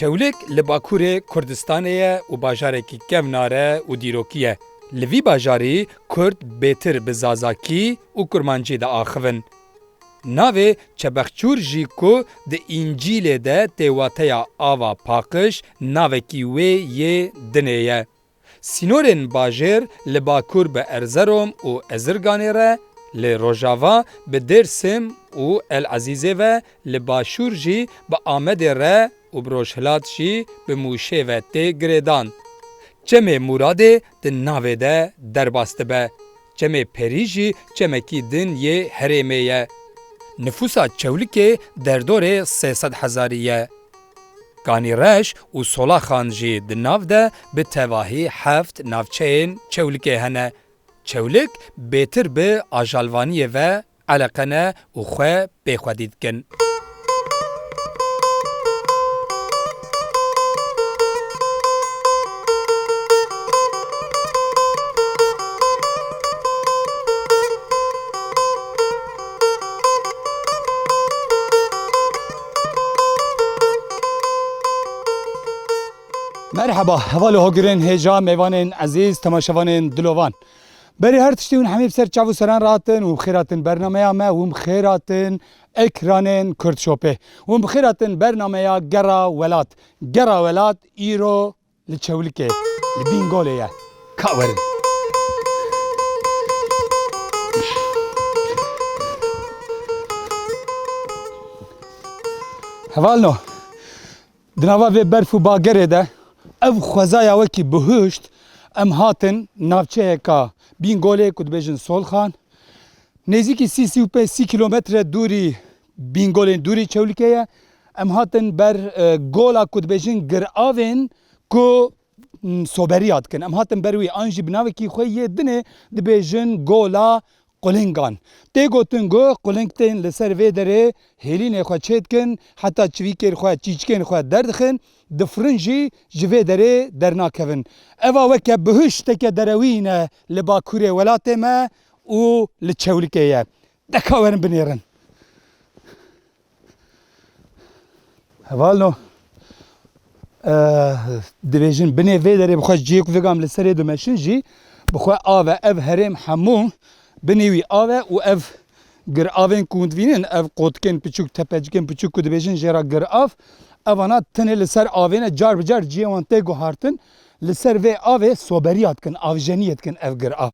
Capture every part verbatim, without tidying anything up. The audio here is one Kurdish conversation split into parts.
Çewlik li Bakurê Kurdistanê ye û bajarekî kevnar e û dîrokî ye. Li vî bajarî Kurd bêtir bi Zazakî û Kurmancî diaxivin. Navê Çebexçûr jî ku di Încîlê de tê wateya ava paqij, navekî wê yê dinê ye. Sînorên bajêr li bakur bi Erzerom û Ezirganê re, li rojava bi Dêrsim û El Ezîzê ve, li başûr jî bi Amedê re û bi rojhilat jî bi Mûşê ve tê girêdan. Çemê Mûradê di navê de derbas dibe. Çemê Perî jî çemekî din yê herêmê ye. Nifûsa Çewlikê derdorê sê sed hezarî ye. Kanîreş û Solaxan jî di nav de bi tevahî heft navçeyên Çewlikê hene. Çewlik bêtir bi ajalvaniyê ve eleqe ne û xwe pê xwedî dikin. Merheba, heval û hogirên hêja, mêvanên ezîz, temaşevanên dilovan. Berî her tiştî hûn hemî bi ser çav û seran rahatin, hûn bi xêr hatin bernameya me, hûn bi xêr hatin ekranên Kurd Shopê. Hûn bi xêr hatin bernameya Gera Welat. Gera Welat îro li Çewlikê, li Bîngolê ye. Ka werin. Hevalno, di nava vê berf û bagerê de ev xwezaya wekî bihuşt em hatin navçeyeka Bîngolê ku dibêjin Solxan. Nêzîkî sî, sî û pênc, sî kîlometre dûrî Bîngolên dûrî Çewlikê ye. Em hatin ber, e, gola ku dibêjin Giravên ku, m, soberiya dikin. Em hatin ber wî, an jî bi navekî xwe yê dinê dibêjin Gola Qulingan. Tê gotin ku quling tên li ser vê derê hêlînê xwe çêdikin, heta çivîkên xwe, çîçikên xwe derdixin, difirin jî ji vê derê dernakevin. Eva weke bihuşteke derewî ne li bakurê welatê me û li Çewlikê ye. De ka werin binêrin. Hevalno, eh, dibêjin binê vê derê bi xwe cihê ku vêga em li serê dimeşin jî bi xwe av e. Ev herêm hemû binê wî av e û ev giravên ku hûn divînin, ev qotikên piçûk, tepecikên piçûk ku dibêjin jê re girav, evana tenê li ser avê ne, car bi car cihê wan tê guhartin, li ser vê avê soberiya dikin, avjeniyê dikin ev girav.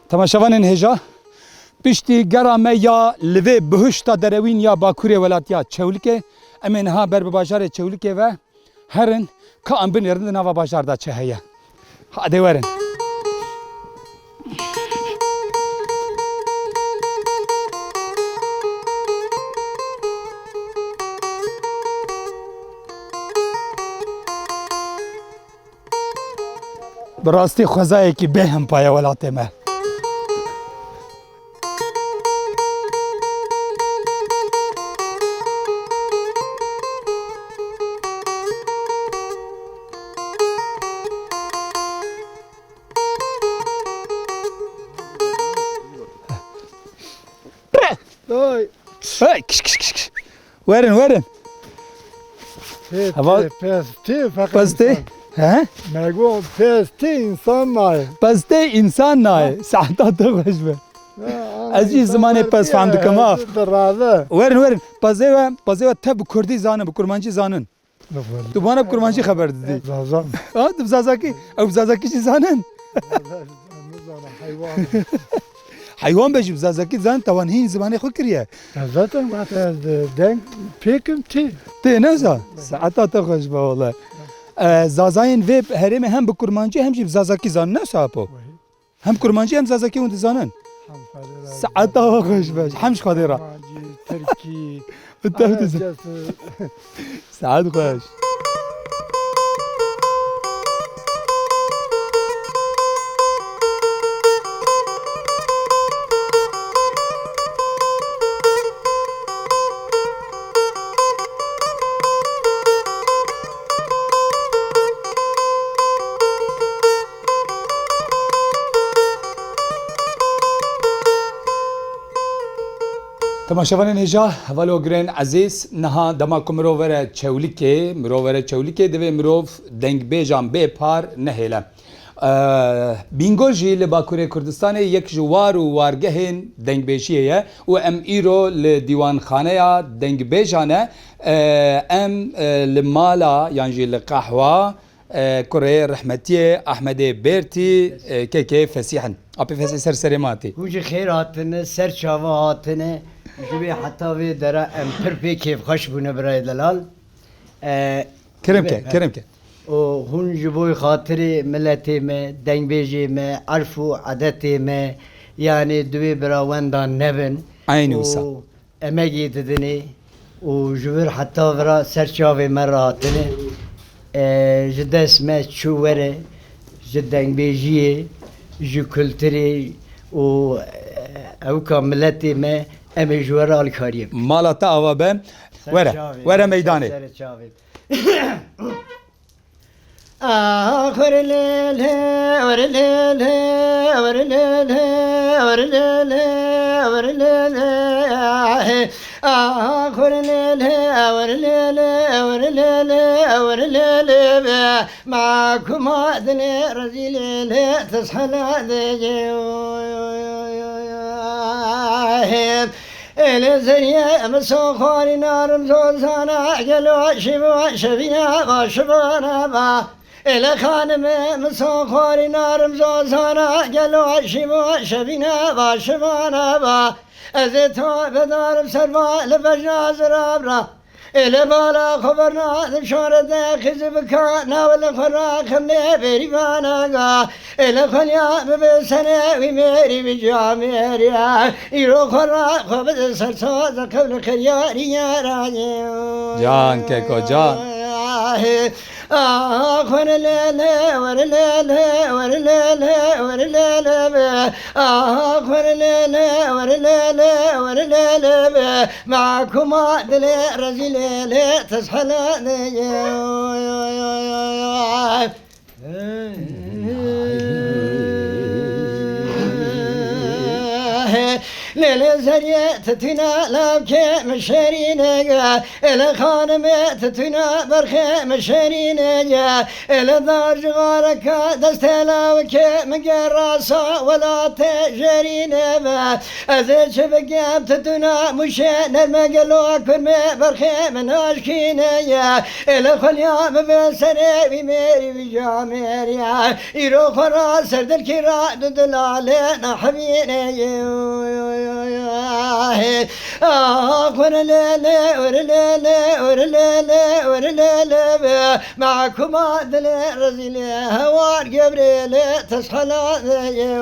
Temaşevanên hêja, piştî gera me ya li vê bihuşta derewîn ya bakurê welatiya Çewlikê, em ê niha ber bi bajarê Çewlikê ve herin, ka em binêrin di nava bajar de çi heye. Hadê werin. Bi rastî xwezayekî bêhempa ye welatê me. Hey, kış, kış, kış, kış. Werin, werin. Tê, Hava- tê, pez tê, feqet Pez tê? insan. He? Me got pez tê, insan nayê. Pez tê, insan nayê. Ha. Saeta te xweş be. Ya, ana Ez jî insan zimanê ber pez diye, fam dikim, ha. ez de razı. Werin, werin. Pezê we, pezê we te bi kurdî zanin, bi kurmancî zanin. Yok, ben Tu bana bi kurmancî xeber didî. Zazan. Ha, tu bi zazakî. Ew bi zazakî jî zanin. Zazan, zazan, hayvan. Heywan be jî bi zazakî zanin, te wan hîn zimanê xwe kiriye. Ya zaten wexta ez de deng pêkim tê. Tê ne za? Saeta te xweş be wele. E, zazayên vê herêmê hem bi kurmancî hem jî bi zazakî zanin, ne sapo? Wahî. Hem kurmancî hem zazakî hûn dizanin. Hem Xwedê re. Saeta we xweş be. Hem ji Xwedê re. Kurmancî, tirkî. Bi tev dizan. Arabcası. Saet xweş. Temaşevanên hêja, heval û ogirên ezîz, niha dema ku mirov were Çewlikê, mirov were Çewlikê, divê mirov dengbêjan bê par nehêle. Eee, Bîngol jî li Bakurê Kurdistanê yek ji war û wargehên dengbêjiyê ye û em îro li dîwanxaneya dengbêjan e. Eee, em, eee, li mala yan jî li qehwa, eee, kurê rehmetiyê Ehmedê Bêrtî, eee, kekê Fesîh in. Apê Fesîh, ser serê me hatî. Hûn jî xêr hatine, ser çava hatine. Ji wê heta vê dera em pir pê kêfxweş bûne birayê delal. Eee, Kerem ke, kerem ke. Û hûn ji bo xatirê miletê me, dengbêjê me, erf û edetê me, yanî divê bira wenda nebin. Eynî wisa. Û emegê didinê û ji vir heta vira ser çavê me re hatine. E, ji dest me çû were, ji dengbêjiyê, ji kulturê û, e, ewka miletê me, em ê ji we re alîkariyê bikin. Mala te ava be. Ser çavê, were meydanê. Ser çavê. Ma kuma dilê rezîlê lê tizhela dê. Êlê zeriyê min so xwarî narim zozana, gelo şiva şevîna va şivana va. Êlê xanimê min so xwarî narim zozana, gelo şiva şevîna va şivana va. Ez ê to bedarim serva li bejna zirabra. Êlê bala xwe berna di şare de xizibika, nawe li xwe ra xemlê bêrîvana ga. Êlê xweliya bibe senê wî mêrî bi camêriya. Îro xwe ra xwe bide ser saza qewli xeryarî yarayê. Can keko, can. Ah, xwere lê lê, were lê lê, were lê lê, were lê lê be. Ah, xwere lê lê, were lê lê, were lê lê be. Ma kuma dilê rezîlê lê tezhela lê ye. Lê lê zeriyê titîna lavkê min şêrîne ye. Êlê xanimê titîna berxê min şêrîne ye. Êlê dar ji xareka destê lawikê min gerasa welatê jêrîne be. Ez ê çi bikim, titûna mûşê nerme gelo kurmê berxê min aşkîne ye. Êlê xweliya bibe serê wî mêrî wî camêrî ye. Îro xwe ra ser dilkî ra du dilalê nahemîne ye. Ah, xwere lê lê, were lê lê, were lê lê, were lê lê be. Mahkuma dilê rezîlê hewar gevrê lê tezhela ye.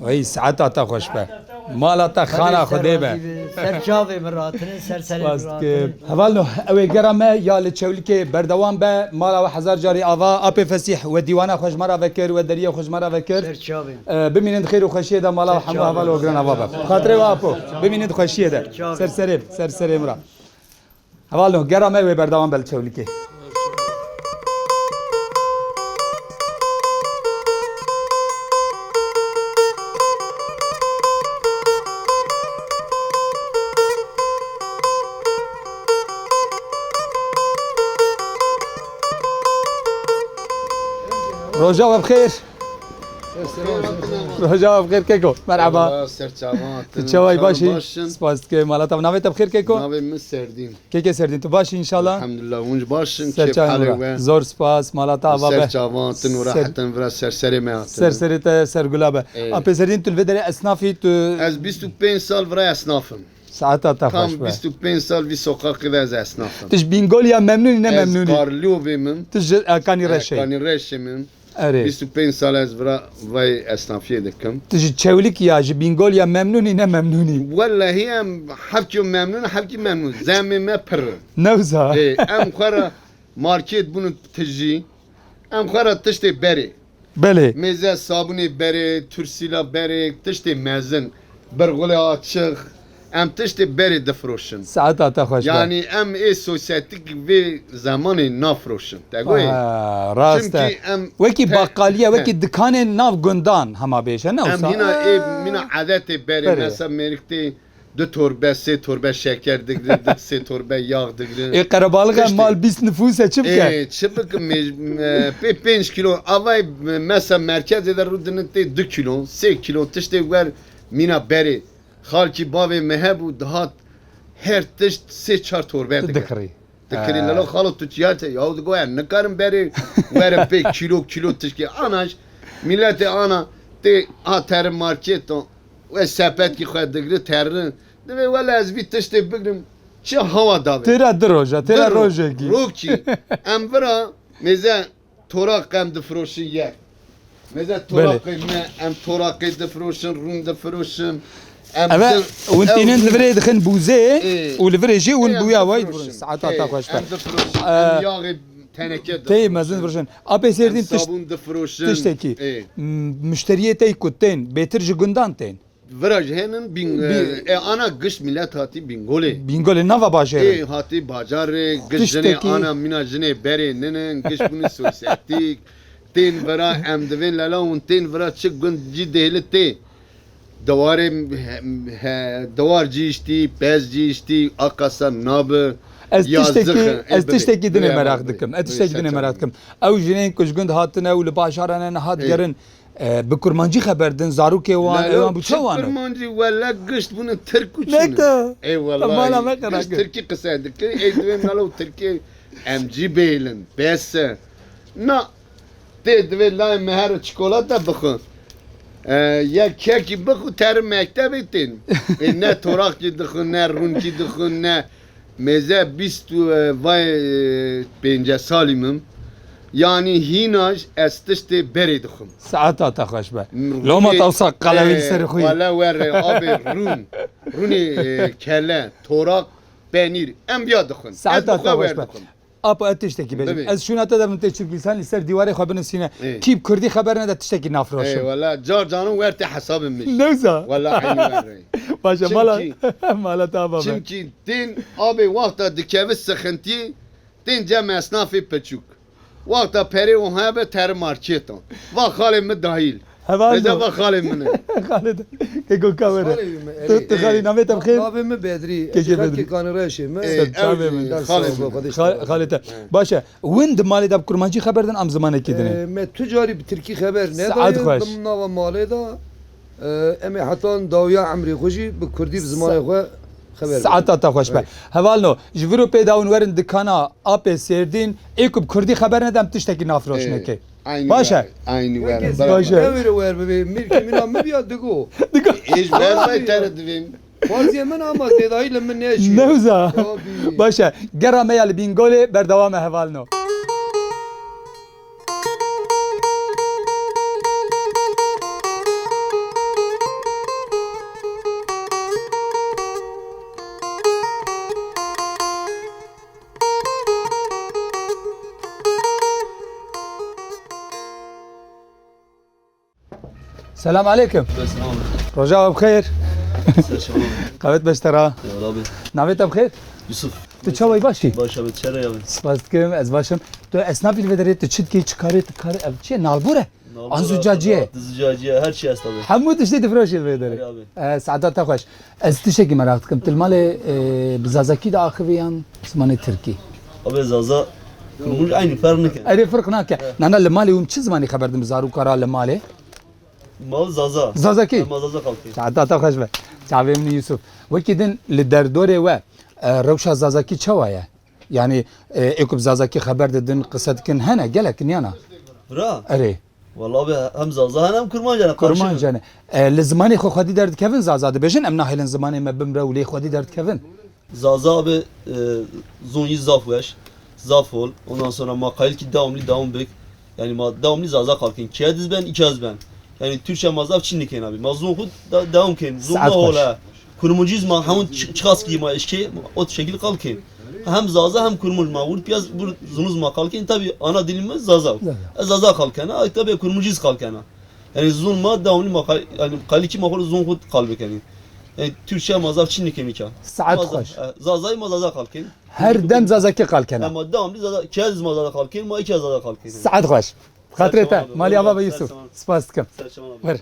Oy, saeta te xweş be. Mala te xana Xwedê be. Ser çavê min ratine, ser serê min ratine. Hevalno, ew ê gera me ya li Çewlikê berdewam be. Mala we hezar carî ava. Apê Fesîh, we dîwana xwe ji me re vekir, we deriyê xwe ji me re vekir. Ser çavê. E, bimînin di xêr û xweşiyê de, mala we hemû heval û giran ava be. Xatirê we apo, bimînin di xweşiyê de. Ser serê, ser serê min re. Hevalno, gera me wê berdewam be li Çewlikê. Roja we bi xêr. Roja we bi xêr keko. Merhaba. Merhaba, ser çavan. Tu çawa yî, baş î? Baş in. Spas dikim. Mala te, navê te bi xêr keko? Navê min Serdîn. Kekê Serdîn, tu baş î înşallah? Elhamdulillah, hûn jî baş in, kêf halê we. Zor spas, mala te ava be. Ser çavan, tu nûra hetin vira ser serê me hatin. Ser serê te ser gula be. Ê. Apê Serdîn, tu li vê derê esnaf î, tu... Ez bîst û pênc sal vira esnaf im. Saeta te xweş be. Tam bîst û pênc sal vî soqaqê de ez esnaf im. Tu ji Bîngolî ya memnûn î, ne memnûn î? Ez Karliyovê min. Tu ji, e, Kanî Reşê. Kanî Reşê min. Erê. Bîst û pênc sal ez vira vay esnafiyê dikim. Tu ji Çewlik ya, ji Bîngol ya memnûn î, ne memnûn î? Wellehî em hevkî memnûn, hevkî memnûn. Zemê me pir in. Ne wisa? Ê, em xwe re market bûn tijî. Em xwe re tiştê berê. Belê. Mêze, sabûnê berê, tursîla berê, tiştê mezin. Birxulê açix. Em tiştê berê difiroşin. Saeta te xweş be. Yanî em ê sosyetik vê zemanê nafiroşin. Te goyê? Ha, rast e. Çimkî em Wekî te- baqqaliya, He. wekî dikanên nav gundan hema bêje, ne Em wisa? hîna ê mîna edetê berê, Berê. mesela mêrik tê du torbe, sê torbe şeker digirin, du sê torbe yağ digirin. Ê qerebalixê Tiştê- mal bîst nifûs e, çi bike? Ê, çi bikim, me- me- pê pênc kilo, avay, me- mesela merkezê de rûdinin tê du kilo, sê kilo, tiştê wer mîna berê. Xalkî bavê me hebû, dihat her tişt sê çar torbe dikir. Dikirî. Dikirî Ha. lelo xalo tu çiyar te, yaw digo em nikarin berê werin pê kilo kilo tişkê. Anaş miletê ana tê a terin marketo we sepetkî xwe digri terin. Divê wele ez vî tiştê bigrim. Çi hawa davê. Têra du roja, têra Du ro- rojekî. Rokî. Em vira mêze toraq em difiroşin yer. Mêze toraqê me, em toraqê difiroşin, rûn difiroşin. Em Eve zin- hûn ew tînin rûn- li virê dixin bûzê Ê. û li virê jî hûn Ê, em bûya way difiroşin. difiroşin. Saeta Ê, ta xweş be. Em difiroşin. Ee, Em yaxê teneke Tê mezin difiroşin. difiroşin. Apê Em sêrdîn tiş- sabûn difiroşin. Tiştekî. Ê. M- Muşteriyê tey ku tên, bêtir ji gundan tên. Vira ji hênin bîn, Bî- e, e, ana giş milet hatî Bîngolê. Bîngolê nava bajarê. Ê hatî bajarê, giş Tiştekî- jinê ana mîna jinê berê ninin, giş bûnî sosyetik. Tên vira em divên lela hûn tên vira çi gund cî dêhli tê. Dewarê he, he, dewar cî iştî, pez cî iştî, aqasa nabi. Ez yazık, tiştekî, e, ez bibê. tiştekî dinê Bibê, merak bibê, dikim. Ez bibê, tiştekî dinê sen merak sen. Dikim. Ew jinên ku ji gund hatine û li bajaran ne niha Ê. digerin. E, bi kurmancî xeber din, zarokê wan, Lalo, ewan bi çi çawan. Kurmancî, wele giş bûne Tirk û Ne çin. te? Ê wele. Mala me qera Giş kir. Tirkî qise dikir. Ê divê melo Tirkî em cî bêlin. Bes e. Na tê divê layê me here çikolata bixwe. E, yek kekî bixwe terin mektebê tên. Ê ne torakî dixwe, ne rûnkî dixwe, ne mêze bîst û, e, vay, e, pênce salî min. Yanî hîna ez tiştê berê dixwim. Saeta te xweş be. Loma te wisa qelewî li ser xwe. Wele were abê rûn. Rûnê, e, kele, torak, penîr. Em viya dixwin. Saeta te xweş be. Apo ez tiştekî bêjim. Bibê. Ez şûna te de min tê çûk lîsan li ser dîwarê xwe binivîsîne. Ê. Kî bi kurdî xeber nede tiştekî nafroşim. Ê, wele car canin wer tê hesabê min jî. Newza. Wele eynî wer rê. Baş e, mala, mala te ava be. Çimkî tên abê wexta dikeve sixintiyê, tên cem esnafê piçûk. Wexta perê wan hebe tere marketa. Va xalê min dahîl. Heval Êza do. Va xalê min e. Xalê te. Keko ka were. Xalê wî me, Tu, erê. tu xalî navê te bi xêr? Navê min Bedrî. Kekê Bedrî. Kekê Kanê Reşê me. Ee, Dest çavê min. Xalê min. Xalê te. Baş e. Win di malê de bi kurmancî xeber din am zimanekî dinê? Ee, me tu carî bi tirkî xeber nedayê. Saet xweş. Di nava malê de, e, em ê hetan dawiya emrê xwe jî bi kurdî bi zimanê xwe xeber bidin. Saeta te xweş be. Hevalno, ji vir û pê dawin werin dikana Apê Sêrdîn, ê ku bi kurdî xeber nede em tiştekî nafroşinekê. Baş e. Aynî wer. Baş e. Ewê re wer bibê. Mirkî mina min ya digo. Digo. Êj wer vay tere divêm. Xwaziyê min ama zêdayî li min neçû. Newza. Baş e. Gera me ya li Bîngolê berdewam e hevalno. Selam aleyküm. Selam. Roja we bi xêr. Ser çawa? Qewet beş te ra. Eyvallah abi. Navê te bi xêr? Yusuf. Tu çawa yî, baş î? Baş abi, çere abi. Spas dikim, ez baş im. Tu esnafî li vê derê, tu çi dikî, çi karê, tu karê, ev çi ye? Nalbûr e? Nalbûr. An zucacî ye? Zucacî ye, her çi hest abi. Hemû tiştê difroşî li vê derê. Erê abi. E, saeta te xweş. Ez tiştekî meraq dikim. Tu li malê, e, bi zazakî diaxivî yan zimanê tirkî? Abi zaza, kurmanc aynî ferq nake. Erê, ferq nake. He. Nana li malê hûn çi zimanî xeber din bi zaroka ra li malê? Ma zaza. Zazakî? He, ma zaza xalkê. Saeta te xweş be. Çavê min Yusuf. Wekî din li derdorê we, e, rewşa zazakî çawa ye? Yanî, e, ê ku bi zazakî xeber didin, qise dikin, hene, gelek niyana? Vira? Erê. Wala abi hem zaza hene hem kurmanc hene, karışık. Kurmanc hene. E, li zimanê xwe xwedî derdikevin zaza dibêjin, em nahêlin zimanê me bimre û lê xwedî derdikevin? Zaza abi, e, zon yî zaf weş, zaf hol. Ondan sonra ma qayil ki devamlı devam bik. Yani ma devamlı zaza kalkin. Kiye diz ben, iki az ben. Yani Türkçe ma zaf çin dikin abi. Ma zon xud da, devam kin. Zon ma hol ha. Kurmanciz ma hemû çi-, çiqas ki ma eşkê, o şekil kalkin. Hem zaza hem kurmanc ma vur piyaz vur zonuz ma kalkin. Tabi ana dilimiz zaza. Zaza. E, zaza kalkana, ay tabi kurmanciz kalkana. Yani zon ma devamlı ma kal-, yani qayil ki ma xwe zon xud kal bikenî. E, Türkçe ma zaf çi nikim îka. Saet xweş. E, Zazayî ma Zaza qal kin. Her dem Zazakî qal kena. Ama devamlı Zaza, kez ma Zaza qal kin, ma îka Zaza qal kin. Saet xweş. Xatirê te, malî ava be Yusuf. Spas dikim. Wer.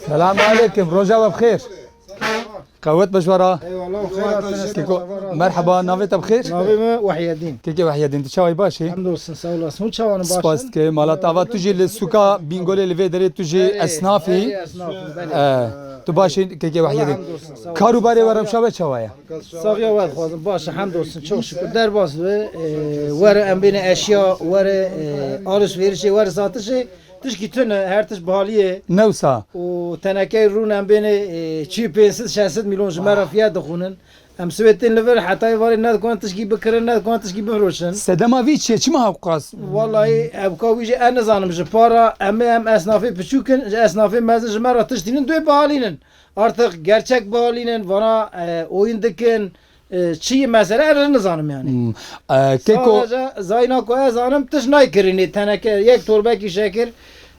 Selam aleyküm, roja we bi xêr. Qewet be ji we re. Eyvallah, xêr hatine. Keko, merheba, navê te bi xêr? Navê me Wehyedîn. Kekê Wehyedîn, tu çawa yî, baş î? Hemdolsun, sağ olasın. Hûn çawa ne, baş ne? Spas dike, mala te ava, tu jî li sûka Bîngolê li vê derê tu jî esnaf î. Belê, esnaf im, belê. E, tu baş î, kekê Wehyedîn. Hamdolsun, sağ olasın. Kar û barê we, rewşa we çawa ye? Saxiya we dixwazim, baş e, hemdolsun, çok şükür. Derbas dibe, e, were em bêne eşya, were, e, alışverişê, were satişê. Tişkî tune, her tişt bihaliyê. Ne wisa? Û tenekeyê rûn em bêne, e, çi pênc sed şeş sed milyon ji me re fiyat dixwînin. Em sibê tên li vir, hetayê varê nedikonin tişkî bikirin, nedikonin tişkî bifiroşin. Sedema vî çi ye? Çima hewqas? Wallahî, ewka wî jî ez nizanim ji para, em ê em esnafê piçûk in, ji esnafê mezin ji me re tişt dînin, duyê bihalînin. Artık gerçek bihalînin, vana, e, oyun dikin, e, çi ye mesele, ez nizanim yani. Hmm. E, keko. Sadece zayna ku ez zanim, tişt nayê kirinê, teneke, yek torbekî şekir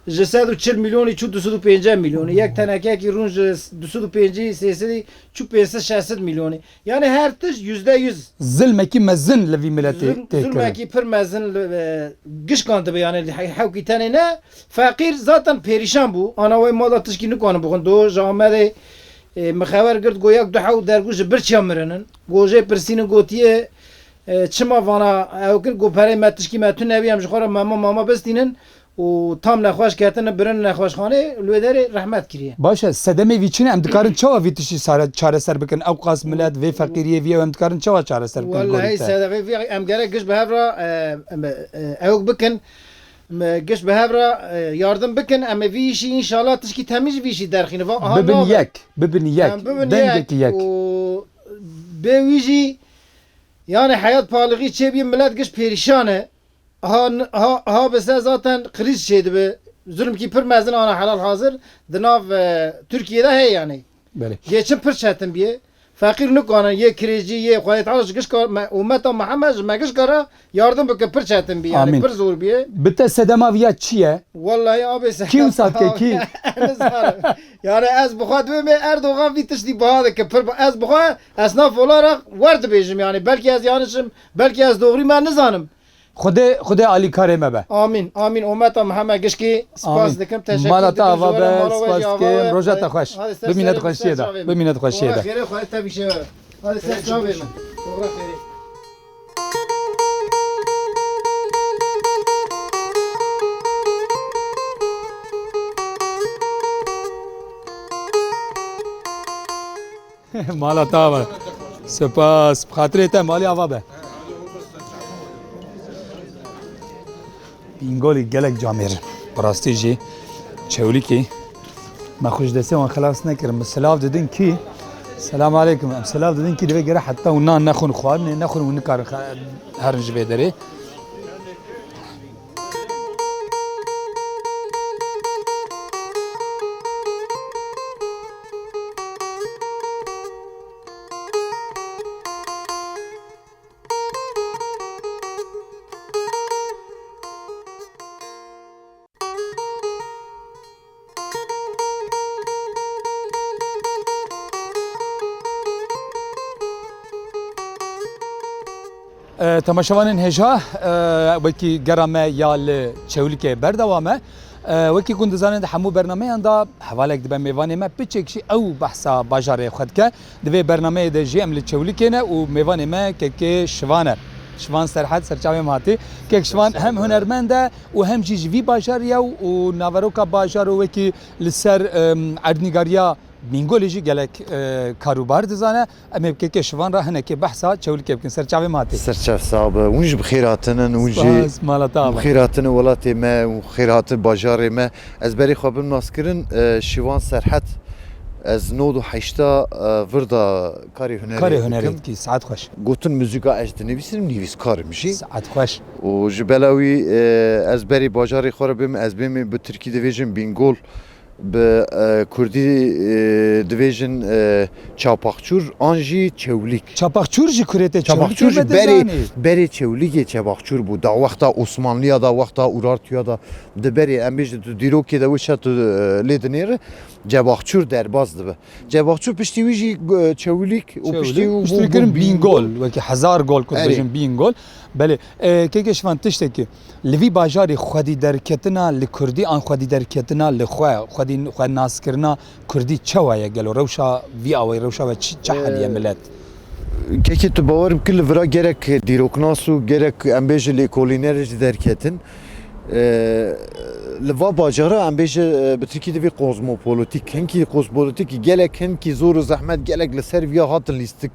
ji sed û çil milyonî çû du sed û pêncî milyonî, yek tenekekî rûn ji du sed û pêncî, sê sedî çû pênc sed şeş sed milyonî. Yani her tişt yüzde yüz. Zilmekî mezin li vî miletê tê kirin. Zulmekî pir mezin li, e, gişkan dibe, yani he-, hewkî tenê ne. Feqîr zaten perîşan bû. Ana wê mala tişkî nikanin bixwin. Do ji Amedê, e, min xeber girt, got yek du hew dergû ji birçiya mirinin. Got jê pirsînin, gotiye, e, çima vana ew kir? Got perê me tişkî me tune bî, em ji xwe re mama mama bistînin û tam nexweş ketine, birine nexweşxanê, li wê derê rehmet kiriye. Baş e, sedemê vî çi ne? Em dikarin çawa vî tiştî sare-, çareser bikin? Ewqas milet vê feqîriyê vî ew, em dikarin çawa çareser bikin? Wellahî gorî te? Sedemê vî em gerek giş bi hev re, e, em, e, ew bikin. Me giş bi hev re, e, yardim bikin, em ê vî îşî înşallah tişkî temî ji vî îşî derxîne. Va, aha, bibin nabe. Yek, bibin yek, em bibin dengekî yek, yek. Û bê wî jî, yani heyat pahalixî çêbî, milet giş perîşan e. Ha, ha, ha bi se zaten krîz çêdibe. Zulmkî pir mezin ana helal hazir di nav, e, Tirkiyê de heye yani. Belê. Geçim pir çetin bîye. Feqîr nikanin, yê kirêcî, yê xwedê teala ji gişka me, ummeta Mihemed ji me gişka re yardim bike, pir çetin bî, yani. Amîn. Pir zor bîye. Bi te sedema viya çi ye? Wellahî abê se-, kî wisa dike, kî? Nizanim. Yani ez bi xwe dibêm ê Erdogan vî tiştî biha dike, pir ba-, ez bi xwe esnaf olarak wer dibêjim, yani belkî ez yanlışim, belkî ez doğruyum, ez nizanim. Xwedê, Xwedê alîkarê me be. Amîn, amîn. Ometa Mihemed gişkî spas dikim, teşekkür dikim. Mala te ava be, spas dikim. Roja te xweş. Bimîne di xweşiyê de. Bimîne di xweşiyê de. Xêrê xwe te bişe. Hadi ser çavê min. Dobra xêrê. Mala te ava. Spas. Bi xatirê te, malî ava be. Bîngolî gelek camêr in. Bi rastî jî Çewlîkî me xwe ji destê wan xilas nekirin. Bi silav didin kî, selam aleykum. Em silav didin kî divê gere heta hûn nan nexwin, xwarinê nexwin, hûn nikarin xe-, herin ji vê derê. E, temaşevanên hêja, e, wekî gera me ya li Çewlîgê berdewam e. E, wekî ku hûn dizanin, di hemû bernameyan de hevalek dibe mêvanê me, piçek jî ew behsa bajarê xwe dike. Di vê bernameyê de jî em li Çewlîgê ne û mêvanê me kekê Şivan e. Şivan Serhed serçavê me hatî. Kek Şivan hem hunermend e û hem jî ji vî bajarî ye û naveroka bajaro wekî li ser, em, erdnîgariya Bîngolê jî gelek, e, karûbar dizane. Em ê bi kekê Şivan re hinekê behsa Çewlîgê bikin. Serçavê me hatî. Serçav sax be. Hûn jî bi xêr hatinin. Hûn jî, spas, mala te ava, bi xêr hatine welatê me û xêr hatin bajarê me. Ez berê xwe bim naskirin, e, Şivan Serhed. Ez nod û heşta, e, vir de karê hunerê Karê hunerê dikim. dikî, saet xweş. Gotin muzîka ez dinivîsim, nivîskar im jî. Saet xweş. Û ji bela wî, e, ez berî bajarê xwe re bêm, ez bêm bi tirkî divêjin Bîngol, bi, e, kurdî, e, divêjin, e, Çapaxçûr an jî Çewlîk. Çapaxçûr ji kurê te Çapaxçûr Çewlîk ji me berê, dizanî. berê Çewlîgê Çapaxçûr bû. Da wexta Osmanliya da, wexta Urartuya da, di berê, em bêjin tu dîrokê de wisa tu, e, lê dinêre, Çapaxçûr derbas dibe. Çapaxçûr piştî wî jî, e, Çewlîk û piştî Çewlîk, wî piştî bû, wî kirin bû Bîngol. Bîngol, wekî hezar gol ku Erê. dibêjin Bîngol. Belê, e, kekê Şivan tiştekî. Li vî bajarî xwedî derketina li kurdî an xwedî derketina li xwe, xwedî xwe naskirina kurdî çawa ye gelo? Rewşa vî awayî, rewşa we çi, çi hal ye Ee, milet? Kekê tu bawer bikî li vira gerek dîroknas û gerek em bêjin lêkolîner jî derketin. Ee, li va bajara em bêjin, e, bi tirkî divê kozmopolitîk. Hinkî kozmopolitîk gelek hinkî zor û zehmet gelek li ser viya hatin lîstik.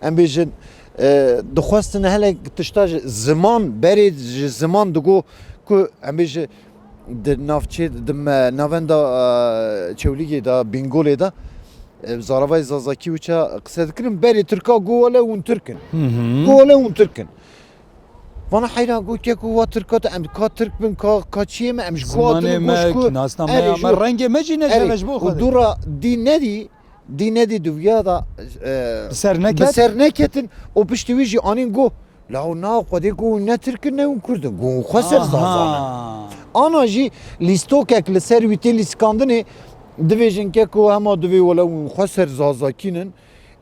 Em bêjin, e, dixwestin hele tişta ji ziman, berê ji ziman digo ku em bêjin di navçê, di me-, navenda, e, Çewlîgê de, Bîngolê de, e, zaravayê Zazakî wisa qise dikirin, berê Tirka go wele hûn Tirk in. Hı hı. Go wele hûn Tirk in. Vana heyran go keko wa Tirka te em ka Tirk bin, ka, ka çiyê me, em ji ku hatin, Zimanê me, goş ku, kinasna me erê, ya ji me, rengê me jî ne erê, ji bo û Xwedê. Dûra dî nedî, dî nedî duviya da, e, Bi ser neket? bi ser neketin û piştî wî jî anîn go, la hûn na Xwedê go hûn ne Tirk in ne hûn Kurd in, go hûn xwe ser Aha. Zazan in. Ana jî lîstokek li ser wî tê lîskandinê, divêjin keko hema divê wele hûn xwe ser Zazakîn in.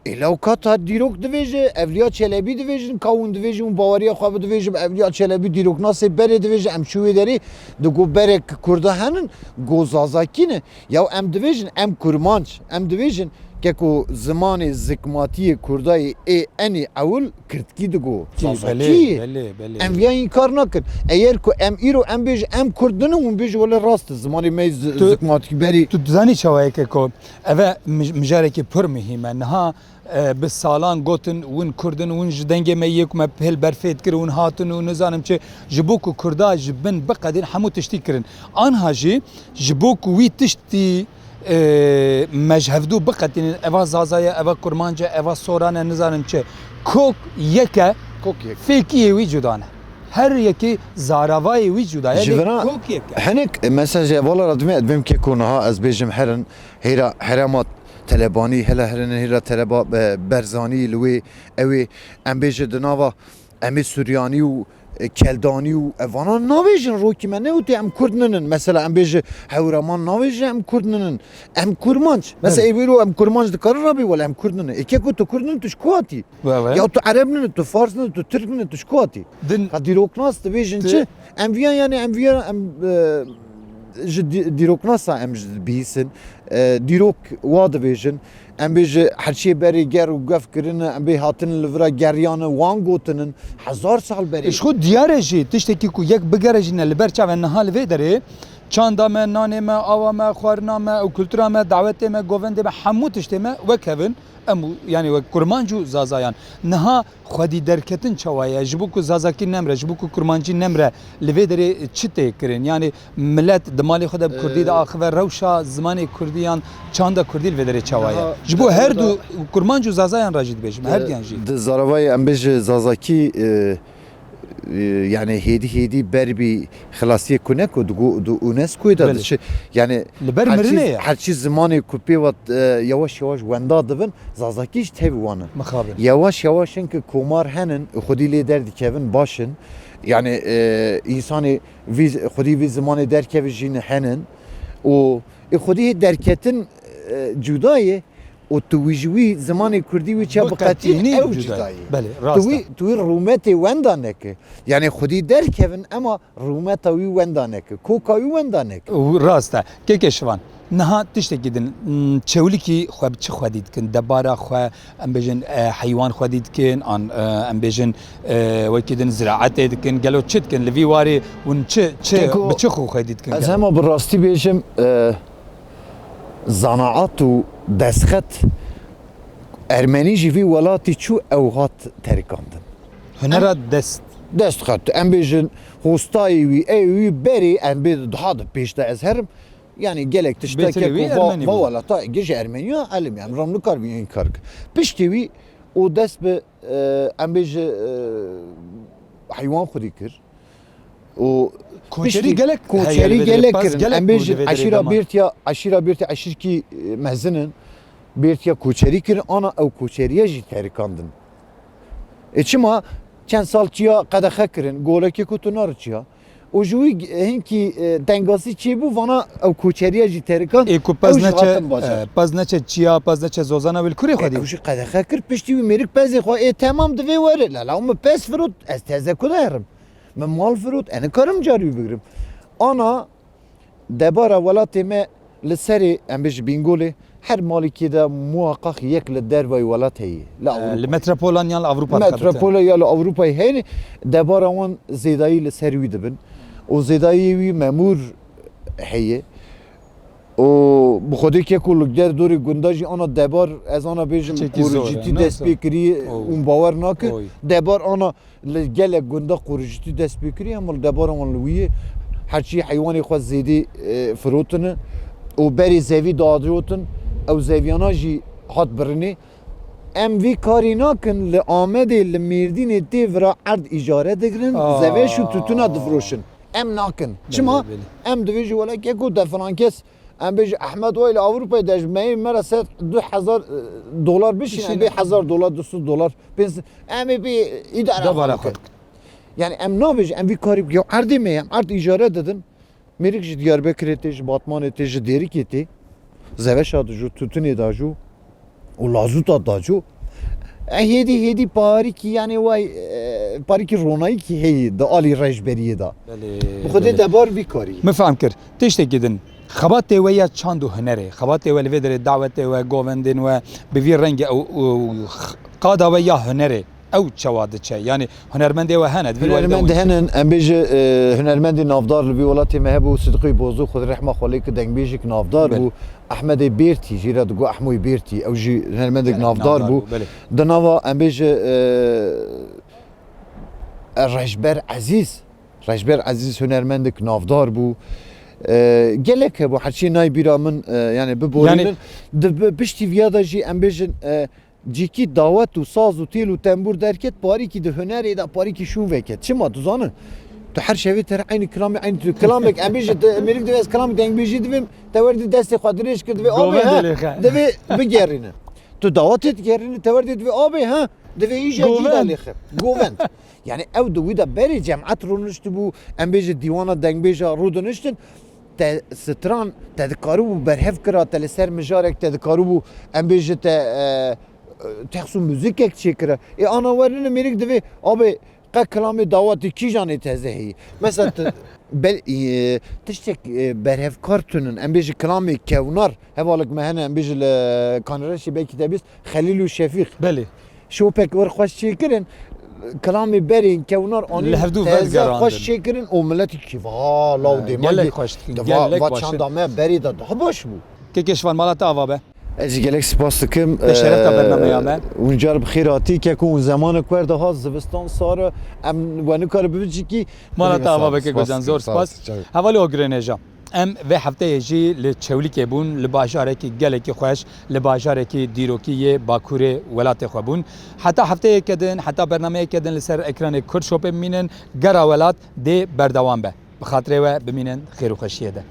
Ê, lewka ta dîrok divêje, Evliya Çelebî divêjin, ka hûn divêjin, hûn baweriya xwe bidivêjin, Evliya Çelebî dîroknasê berê divêje, em çû wê derê, digo berek Kurda henin, go Zazakî ne. Ya em divêjin, em Kurmanc, em divêjin, keko zimanê zikmatiyê Kurdayê ê enê ewil Kirdkî digo, Kî, Zazakî. belê, belê, belê. Em viya înkar nakin. Eger ku em îro em bêjin, em Kurd nin, hûn bêjin, wele rast e, zimanê me z-, Tu, zikmatî berî. tu dizanî çawa ye keko? Eve mij-, mijarekî pir muhîm e. Niha, e, bi salan gotin, win Kurd in, win ji dengê me yê ku me pêl berfê dikir, win hatin û nizanim çi, ji bo ku Kurda ji bin biqedîn hemû tiştî kirin. Anha jî ji bo ku wî tiştî, e, me ji hevdû biqetînin, eva Zaza ye, eva Kurmanc e, eva Soran e, nizanim çi. Kok yek e, Kok yek. fêkiyê wî cuda ne. Her yekî zaravayê wî cuda ye, Ji lê vira kok yek e. hinek mesajê vala re dimê, ez dibêm keko niha ez bêjim herin, hêra herema Telebanî, hele herin hêra Teleba-, e, Berzanî li wê, ew ê, em bêje di nava em ê Suryanî û, e, Keldanî û evana navêjin rokî me. Newtê em Kurd ninin. Mesela em bêje Hewraman navêje em Kurd ninin. Em Kurmanc. Mesela Evet. ê wêro em Kurmanc dikarin rabê wele em Kurd ninin. Ê keko tu Kurd ninin tu ji ku hatî? Ve, ve. Ya tu Ereb ninin, tu Fars ninin, tu Tirk ninin, tu ji ku hatî? Din Ka dîroknas dibêjin Ti- çi? Em viya yani em viya em, e, ji dî-, dîroknasa em ji bihîsin. E, dîrok wa dibêjin. Em bê ji herçiyê berê ger û gef kirine, em bê hatin li vira geriyane, wan gotinin, hezar sal berê. Ji xwe diyar e jî, tiştekî ku yek bigere jî ne li ber çav e niha li vê derê, çanda me, nanê me, awa me, xwarina me û kultura me, dawetê me, govendê me, hemû tiştê me wek hev in, em û, yanî wek Kurmanc û Zazayan. Niha xwedî derketin çawa ye? Ji bo ku Zazakî nemre, ji bo ku Kurmancî nemre, li vê derê çi tê kirin? Yanî, Milet di malê xwe de bi kurdî Ee, diaxive, rewşa zimanê kurdî yan çanda kurdî li vê derê çawa ye? Niha Ji bo her du kurmanc û zazayan re jî dibêjim, her diyan jî. Di zaravayê em bêje zazakî, e, e, yani hêdî hêdî ber bi xilasiyê ku ne ku di go-, di UNESCOyê de Belê. diçe, yani Li ber her mirinê çî, ye. her çî zimanê ku pê ve, e, yavaş yavaş wenda dibin, zazakî jî tevî wan in. Mixabin. Yavaş yavaş hinki komar henin, xwedî lê derdikevin baş in. Yani, e, însanê vî, xwedî vî zimanê derkeve jî ne henin û ê xwedî hê derketin, e, cuda ye û tu wî ji wî zimanê kurdî wî çi biqetînî ew cuda ye. Belê, rast e. Tu wî, tu wî rûmetê wenda neke. Yani xwedî derkevin ema rûmeta wî wenda neke. Koka wî wenda neke. Û rast e. Keke Şivan. Niha tiştekî din, m, Çewlikî xwe bi çi xwedî dikin? Debara xwe, em bêjin, e, heywan xwedî dikin, an, e, em bêjin, e, wekî din ziraetê dikin. Gelo çi dikin? Li vî warê hûn çi, çi, Keko, bi çi xwe xwedî dikin ez gelo? hema bi rastî bêjim, e, zanaat û destxet Ermenî ji vî welatî çû ew hat terikandin. Hunera Em dest. Destxet. Em bêjin hostayê wî, ê wî berê, em bê daha di pêş de ez herim. Yani gelek tişta Bêtirî keko wî va, Ermenî va bû. Welata êgê ji Ermeniya elim yani ram nikar bî înkar kir. Piştî wî û dest bi, e, em bêje, e, heywan xwedî kir. Û Koçerî piştî gelek heye li koçerî vê derê, gelek pez kirin. Gelek Em bû bêjin di vê derê eşîra dema. Bêrtiya, eşîra Bêrtiya eşîrkî, e, mezin in. Bêrtiya koçerî kirin, ana ew koçeriye jî terikandin. E, çima çend sal çiya qedexe kirin, golekê ku tu nari çiya. Û ji wî g-, hinkî, e, tengasî çêbû, vana ew koçeriye jî terikan, Ê ku pez ew jî neçe, hatin bajar. E, pez neçe çiya, pez neçe zozana wî li kurê xwe E, dî. Ew jî qedexe kir, piştî wî mêrik pezê xwe, ê temam divê were. La, la, min pez firot, ez teze ku deherim. Min mal firot, ez nikarim carî wî bigrim. Ana debara welatê me li serê, em bêjin Bîngolê, her malîkê de muhaqaq yek li dervayî welat heye. Li E, Ewropa. Li metropolan yan li Ewropa dikevite. Metropola ya li Ewropayê hene, debara wan zêdayî li ser wî dibin. Û zêdayî wî memûr heye. Û bi xwedê keko li der dorê gunda jî ana debar, ez ana bêjim, Çekî zor e, qoricîtî ne dest zor. Pê kirî Oy. Û bawer nakin. Oy. Debar ana li gelek gunda qoricîtî dest pê kirî, hema li debara wan li wî ye. Herçî heywanê xwe zêdî, e, firotine û berê zevî dajotin, ew zeviyana jî hat birinê. Em vî karî nakin, li Amedê, li Mêrdînê tê vira erd îcare digirin, Aa. Zeveş û tutuna difiroşin. Em nakin. Belê, Çima? Belê. Em divê ji welekê ku te filan kes, em bêjin Ehmed Way li Ewropayê de ji meyê me re ser du hezar, e, dolar bişîne, Bişîne. Bê hezar dolar, du sed dolar, pênc sed, em ê bê îdare Debara xwe xwe bikin. Yani em nabêjin, em vî karî bikin. Erdê me ye, em erd îcare didin. Mêrik ji Diyarbekirê tê, ji Batmanê tê, ji Dêrikê tê. Zeveşa dijû, tutunê dajû û lazûta dajû. E, hêdî, hêdî parîkî, yani way, e, parîkî ronayîkî heye di alî rejberiyê de. Belê, Bi xwedê belê. Debar vî karî. Min fehm kir. Tiştekî din. Xebatê we ya çand û hunerê. Xebatê we li vê derê dawetê we, govendên we, bi vî rengê ew, ew, qada we ya hunerê. Ew çawa diçe? Yani hunermendê we hene, di vî Hunermend welde hene, em bêje, e, hunermendê navdar li vî welatê me hebû, Sidqî Bozu, Xwedê rehma xwe lê ki dengbêjik navdar Belê. Bû. Ehmedê Bêrtî, jê re digo Ehmoyê Bêrtî, ew jî hunermendek Belê, navdar navdar bû. Bû, belê. Di nava, em bêje, e, Rejber Ezîz, Rejber Ezîz hunermendek navdar bû. E, gelek hebû, herçî nayê bîra min, e, yani biborînin. Yani Di bi-, piştî viya de jî em bêjin, e, Cîkî dawet û saz û têl û tembûr derket, parîkî di hunerê de parîkî şûn veket. Çima? Tu zanî? Tu her şevê te re eynî kilamê, eynî tu kilamek, em bêjin, tu, mêrik divê ez kilamê dengbêjî divêm, te wer dî destê xwe dirêj kir, divê, abê, Govendê he, lê xe. Divê bigerîne. Tu dawetê digerîne, te wer dî divê, abê, he, divê îja cî de Govend. Lê xe. Govend. Yani ew di wî de berê cemaet rûniştibû, em bêjin dîwana dengbêja rûdiniştin, te stran, te dikaribû berhev kira, te li ser mijarek te dikaribû, em bêjin te, e, e, texs û muzîkek çêkira. Ê ana werine mêrik divê, abê, qe kilamê dawetê kîjan ê teze heyî? Mesela tu, bel-, e, tiştek, e, berhevkar tunin, em bêjin kilamê kewnar, hevalek me hene, em bêjin li Kanreşê belkî te bîst, Xelîl û Şefîq. Belê. Şopek wer xweş çêkirin, kilamê berên kewnar anîn Li hevdû teze vergerandin. Xweş çêkirin û miletî kî va, law Ha, dêma gelek gî-, xweş dikin, de va, gelek va baş in. Çanda me berê de daha baş bû. Kekê Şivan, mala te ava be. Ez jî gelek spas dikim. Te şeref da Ee, bernameya me. Hûn car bi xêr hatî, keko hûn zemanek wer de hat, zivistan sar e, em we nikare bibicikî. Mala te ava be, keko can, zor spas. Çaw. Hevalê Ogirê Nêja. Em vê hefteyê jî li Çewlîgê bûn, li bajarekî gelekî xweş, li bajarekî dîrokî yê bakurê welatê xwe bûn. Heta hefteyeke din, heta bernameyeke din li ser ekranê Kurd Shopê bimînin, Gera Welat dê berdewam be. Bi xatirê we bimînin xêr û xweşiyê de.